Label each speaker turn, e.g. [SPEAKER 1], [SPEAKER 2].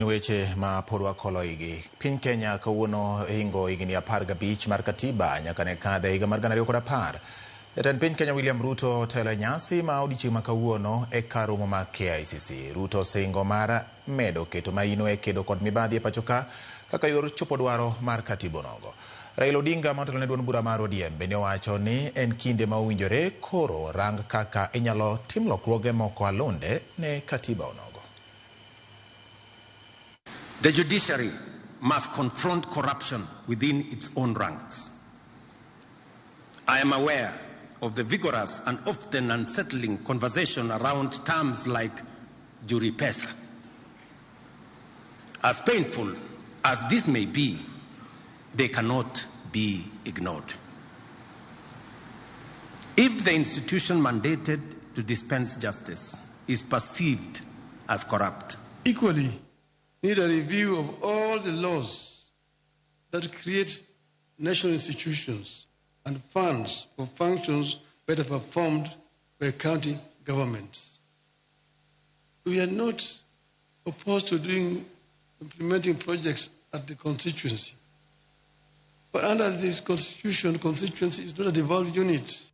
[SPEAKER 1] Weche ma pod wakolo igi. Piny Kenya kawuono hingo higni 15 mar katiba nyaka ne kadhe higa mar 2010. Jatend piny Kenya William Ruto otelo e nyasi ma odiechieng' ma kawuono e kar romo ma KICC. Ruto osingo mar medo keto maino e kedo kod mibadhi e pacho ka kaka yor chopo dwaro mar katiba onogo. Raila Odinga motelo ne duond bura mar ODM bende owacho ni en kinde ma owinjore koro rang kaka inyalo tim lokruoge moko alonde ne katiba onogo.
[SPEAKER 2] The judiciary must confront corruption within its own ranks. I am aware of the vigorous and often unsettling conversation around terms like juripesa. As painful as this may be, they cannot be ignored. If the institution mandated to dispense justice is perceived as corrupt,
[SPEAKER 3] equally need a review of all the laws that create national institutions and funds for functions better performed by county governments. We are not opposed to implementing projects at the constituency. But under this constitution, constituency is not a devolved unit.